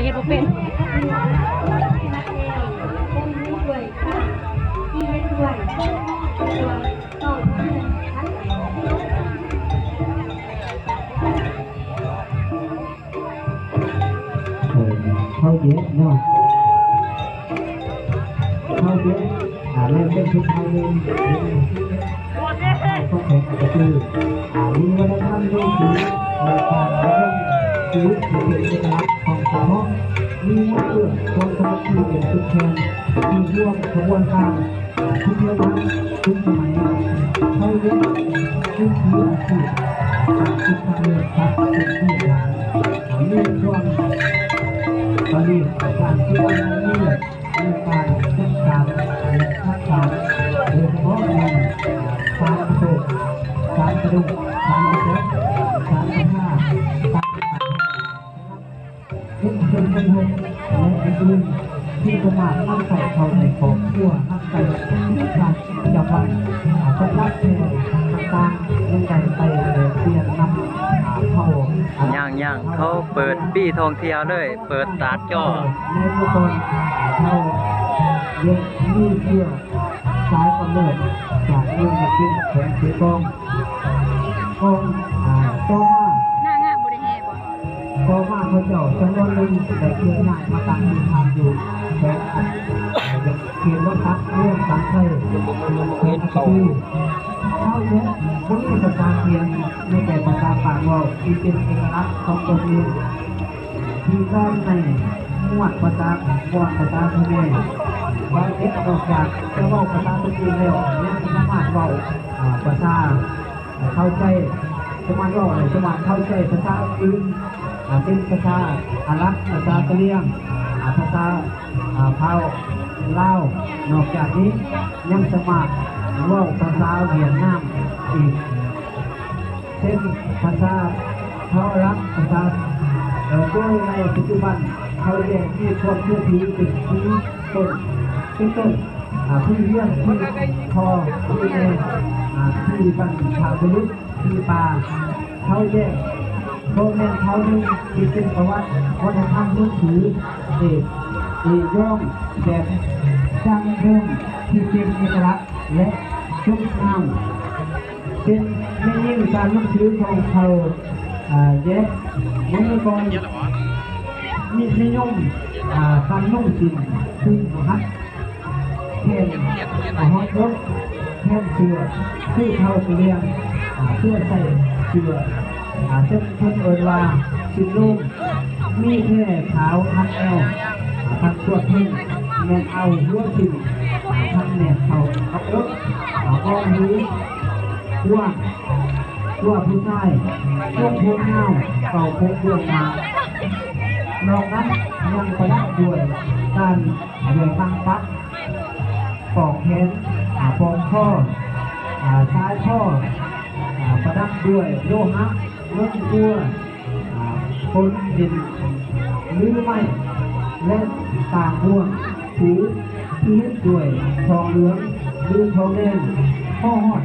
ເຮັດບໍ່ເປັນ. ເອີ ເຂົ້າເຢັນເນາະ ເຂົ້າເຢັນ ອ່າ ແມ່ນເປັນເຂົ້າເຢັນ ເຂົ້າຂອງແຂກອາດຈະຄື ອ່າ ມີວັດທະນະທຳ ມີສີ ແລະ ການເບິ່ງຊີວິດທີ່ເປັນເອກະລັກຂອງສະເພາະ ມີໝູ່ເພື່ອນຄວາມສາມັກຄີເປັນຈຸດແຂງ ທີ່ຮ່ວມຂະບວນການ ທຸກເລື່ອງທຸກສະໄໝ ໃຊ້ເລື່ອງ ຄືອາຊີບ ການສຶກສາເລື່ອງສັດເປັນພື້ນຖານ ມີຄວາມປະນີດ ການທີ່ວ່າມີ ໃນການຈັດການ ແລະ ຮັກສາ ໂດຍສະເພາະແມ່ນ ສານກະໂຕກ ສານກະດູກ ສານກະເສດ ສານກະພາ ສານ ເຮັດເປັນເປັນເຮັດ ແລະ ອື່ນໆ ທີ່ສາມາດນຳໃຊ້ເຂົ້າໃນຄອບຄົວ ຮັບໃຊ້ຊີວິດປະຈຳວັນ ສຳລັບແຂກຕ່າງໆ ຍັງໄດ້ໄປແລກປ່ຽນນຳເຜົ່າ ຍັງໆ ເຂົາເປີດປີ້ທ່ອງທ່ຽວເລີຍ ເປີດຕາຈໍ້ ໃນມື້ກ່ອນເຮົາຍັງມີເຊື້ອສາຍກຳເນີດຈາກເມືອງນາຈິນ ແຂວງເຊກອງ ຂອງ ອ່າ ຕໍ່ມາ ໜ້າງາມບໍ່ໄດ້ແຫ່ບໍ່? ຕໍ່ມາເຂົາເຈົ້າຈຳນວນໜຶ່ງໄດ້ເຄື່ອນຍ້າຍມາຕັ້ງຖິ່ນຖານຢູ່ແຂວງ ເຂດວັດຕະ ເມືອງສັນໄຊ ແຂວງອັດຕະປື. ຊາວແຂກບໍ່ມີພາສາຂຽນ ມີແຕ່ພາສາປາກເວົ້າທີ່ເປັນເອກະລັກຂອງຕົນເອງ. ທີ່ນອນໃນມ່ວນພາສາ ມ່ວນພາສາຂະແມ. ຊາວແຂກນອກຈາກຈະເວົ້າພາສາຕົນເອງແລ້ວ ຍັງສາມາດເວົ້າ ອ່າ ພາສາເຂົ້າໃຈ ສາມາດເວົ້າ ແລະ ສາມາດເຂົ້າໃຈພາສາອື່ນ ອ່າ ເຊັ່ນ ພາສາອາຣັບ, ພາສາກະຫຼຽງ, ອ່າ ພາສາ ອ່າ ເຜົ່າລາວ. ນອກຈາກນີ້ຍັງສາມາດເວົ້າພາສາຫວຽດນາມອີກ ເຊັ່ນ ພາສາເຜົ່າອາຣັບ, ພາສາ ເອີ ໂດຍໃນປັດຈຸບັນເຂົາແຍກມີຄວາມເຊື່ອຖືເປັນສີ່ຕົ້ນ ເປັນຕົ້ນ ອ່າ ທີ່ເຮືອນ ທີ່ພໍ່ ທີ່ແມ່ ອ່າ ທີ່ບັນພະບຸລຸດ ທີ່ປ່າ ເຜົ່າແຍກ ບໍ່ແມ່ນເຜົ່າໜຶ່ງທີ່ເປັນປະຫວັດວັດທະນະທຳນັບຖືເອກ ເອກຍ້ອງແບບດັ້ງເດີມທີ່ເປັນເອກະລັກ ແລະ ສົດງາມ ເຊັ່ນ ແມ່ຍິງການນັບຖືຂອງເຜົ່າ ອ່າ ແຍກ ເມື່ອກ່ອນມີນິຍົມ ອ່າ ການນຸ່ງສິ້ນພື້ນຮັດ ແຂນຫອດບົດ ແຂນເສື້ອ ຄືເຜົ່າກະຫຼຽງ ອ່າ ເສື້ອໃສ່ເສື້ອ ອ່າ ເຊິ່ງເພິ່ນເອີ້ນວ່າສິ້ນໂລງ ມີແຜ່ຂາວຮັດແອວ ອ່າ ທັງສ່ວນເທິງແມ່ນເອົາຫົວຖິ້ມ ອ່າ ທັງແນບເຂົ້າກັບອົກ ອ່າ ບອງຫູກວ້າງ ກວ່າຜູ້ຊາຍ ຊົງຜົມຍາວ ເປົ່າຜົມເບື້ອງໜ້າ ນອກນັ້ນຍັງປະດັບດ້ວຍການ ດ້ວຍບັງປັກ ປອກແຂນ ອາ ປອກຄໍ ອາ ສາຍຄໍ ອາ ປະດັບດ້ວຍໂລຫະ ເງິນກົວ ອາ ຝົນດິນ ຫຼືໄມ້ ແລະ ຕ່າງບ່ວງຖືທີ່ເຮັດດ້ວຍທອງເຫຼືອງ ຫຼື ທອງແດງ ພໍຮອດ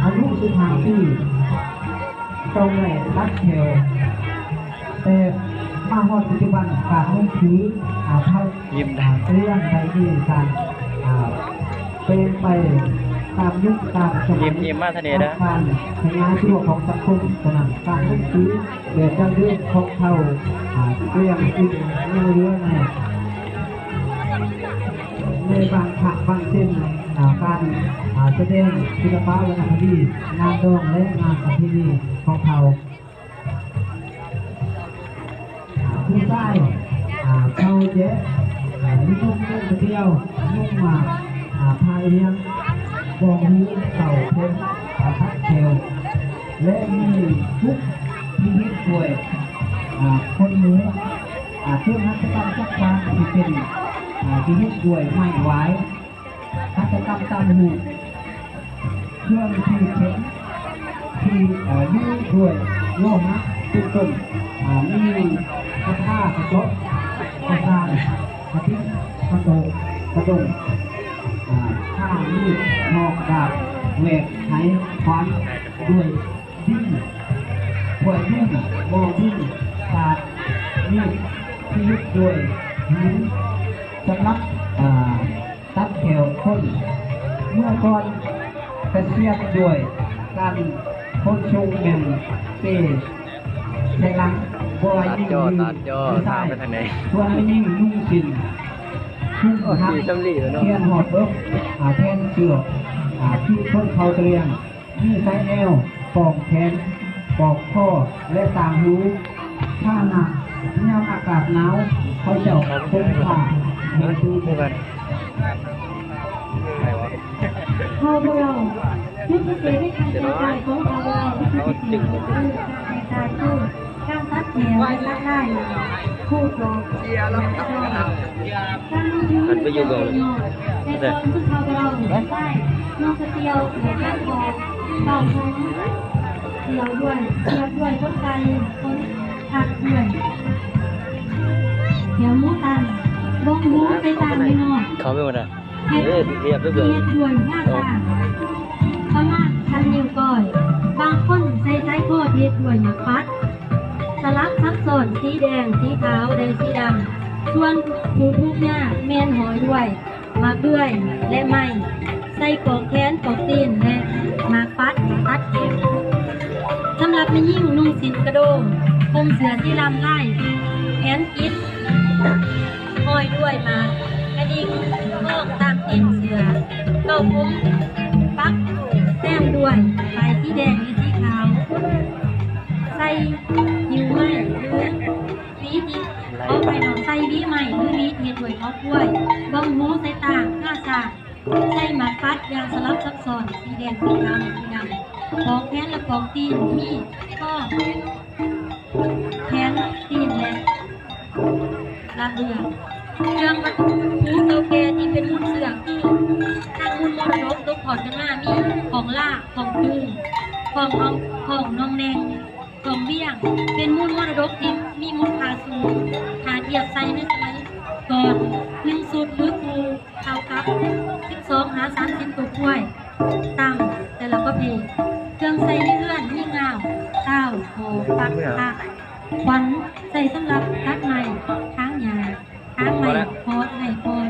ອາຍຸສິບຫ້າປີ ຕ້ອງໄດ້ຕັດແຂ້ວ, ແຕ່ມາຮອດປັດຈຸບັນ ການນັບຖື ອາ ເຜົ່າ ຍິ້ມໄດ້ ອາ ກະຫຼຽງໄດ້ມີການ ອາ ປ່ຽນໄປຕາມຍຸກຕາມສະໄໝ ຍິ້ມ ຍິ້ມມາທາງນີ້ເດີ ການຂະຫຍາຍຕົວຂອງສັງຄົມ. ສະນັ້ນ ການນັບຖືແບບດັ້ງເດີມຂອງເຜົ່າ ອາ ກະຫຼຽງຈຶ່ງຍັງເຫຼືອໃນ ໃນບາງຄັ້ງບາງເຊັ່ນ ອາ ການ ອາ ສະແດງສິລະປະວັນນະຄະດີ ງານດອງ ແລະ ງານປະເພນີຂອງເຜົ່າ. ອາ ຜູ້ຊາຍ ອາ ເຜົ່າແຈະ ອາ ນິຍົມນຸ່ງກະຕຽວ ນຸ່ງໝາກ ອາ ຜ້າອຽງ ບອງຫູ ເປົ່າຜົມ ອາ ຕັດແຂ້ວ ແລະ ມີປຸກທີ່ເຮັດດ້ວຍ ອາ ຂົນໝູ. ອາ ເຄື່ອງຫັດຖະກຳຈັກສານທີ່ເປັນ ອາ ທີ່ເຮັດດ້ວຍໄມ້ຫວາຍ ຫັດຖະກຳຕ່າງຮູບ ເຄື່ອງທີ່ເຂັມທີ່ ເອີ ຢູ່ດ້ວຍໂລຫະ ເປັນຕົ້ນ ອາ ມີກະທາ ກະຈົກ ກະຊາງ ກະຕິກ ກະໂຕກ ກະດົງ ອາ ຜ້າ ມີດ ຫອກ ດາບ ແຫວກ ໄຫ ຂວານ ດ້ວຍ ດິນ ຖ້ວຍດິນ ໝໍ້ດິນ ສາດ ມີດ ທີ່ເຮັ ດ້ວຍຫີນສຳລັບ ອ່າ ຕັດແຂ້ວຄົນ. ເມື່ອກ່ອນກະຊຽນດ້ວຍການຂົນສົ່ງແມ່ນເປໃສ່ຫຼັງ ບໍ່ວ່າຍິງ ຫຼື ຊາຍ. ສ່ວນແມ່ຍິງນຸ່ງສິ້ນ ຄລຸມຮັກ ຂຽນຮອດເອິກ ອ່າ ແທນເສື້ອ ອ່າ ທີ່ຊົນເຜົ່າກະຫຼຽງ. ມີສາຍແອວ ປອກແຂນ ປອກຄໍ ແລະ ຕ່າງຫູ. ພາຫະນະ ຍາມອາກາດໜາວ ເຂົາເຈົ້າພົກພາໃຫ້ດູ. ເຮົາບໍ່ເລົ່າ ຈຸດພິເສດໃນການແຕ່ງກາຍຂອງເຮົາບໍ່ເລົ່າ ຈຸດພິເສດຂອງເຮົາຄືການແຕ່ງກາຍຄື ການຕັດແຂ້ວ ແລະ ຕັດລາຍ ຄູ່ດອກ ແລະ ດອກ. ການລົງທຶນ ແຕ່ກ່ອນຄືເຂົາເຈົ້າໃຊ້ນອກກະຕຽວ ແລະ ການອອກເຕົ້າຂອງ ກ່ຽວດ້ວຍ ກ່ຽວດ້ວຍຂົນໄກ່ ຂົນຜັກດ້ວຍ ແຂ້ວໝູຕັນ ບ່ອງຫູໃສ່ຕ່າງນ້ອຍໆ ເຂົາໄປໝົດນະ. ເຮັດ ເຮັດດ້ວຍງາຊ້າງ ປະມານສາມນິ້ວກ້ອຍ. ບາງຄົນໃສ່ສາຍຄໍທີ່ເຮັດດ້ວຍໝາກປັດ ສະຫຼັບຊັບຊ້ອນສີແດງ, ສີຂາວ ແລະ ສີດຳ. ສ່ວນຜູ້ທຸກຍາກແມ່ນຫ້ອຍດ້ວຍໝາກເດືອຍ ແລະ ໄມ້ ໃສ່ປອກແຂນ, ປອກຕີນ ແລະ ໝາກປັດ ມາຕັດແຂນ. ສຳລັບແມ່ຍິງນຸ່ງສິ້ນກະໂດງ, ໂຄງເສື້ອສີດຳລາຍແຂນກິດ ຫ້ອຍດ້ວຍໝາກກະດິ່ງທອງຕາມຕີນເສື້ອ, ເກົ້າຜົມປັກແຕ້ມດ້ວຍປ້າຍສີແດງ ຫຼື ສີຂາວ, ໃສ່ຫິ້ວໄມ້ ຫຼື ຫວີທີ່ ຂໍອະໄພເນາະ, ໃສ່ຫວີໄມ້ ຫຼື ຫວີທີ່ເຮັດດ້ວຍເພາະກ້ວຍ, ບ່ອງຫູໃສ່ຕ່າງງາຊ້າງ, ໃສ່ໝາກປັດຢ່າງສະຫຼັບຊັບຊ້ອນ ສີແດງ ສີຂາວ ແລະ ສີດຳ, ປອກແຂນ ແລະ ປອກຕີນ, ມີຄໍ ແຂນ ຕີນ ແລະ ລະເບື້ອງ. ເຄື່ອງວັດຖຸເກົ່າແກ່ທີ່ເປັນມູນເຊື້ອຄື ທັງມູນມໍລະດົກຕົກທອດກັນມາ ມີຂອງຫຼ້າ, ຂອງຈູງ, ຂອງໜອງ, ຂອງໜອງແໜ່ງ, ຂອງວຽງ, ເປັນມູນມໍລະດົກທີ່ມີມູນຄ່າສູງ. ຖ້າທຽບໃສ່ໃນສະໄໝກ່ອນ, ໜຶ່ງຊຸດ ຫຼື ຄູ່ ເທົ່າກັບສິບສອງຫາສາມສິບໂຕຄວາຍ ຕາມແຕ່ລະປະເພດ. ເຄື່ອງໃຊ້ໃນເຮືອນມີງາວ, ຕາວ, ຫໍ, ປັກ, ພະ, ຂວັນ ໃຊ້ສຳລັບຕັດໄມ້, ຖາງຫຍ້າ, ຖາງໄມ້, ເພາະໄມ້, ເພາະ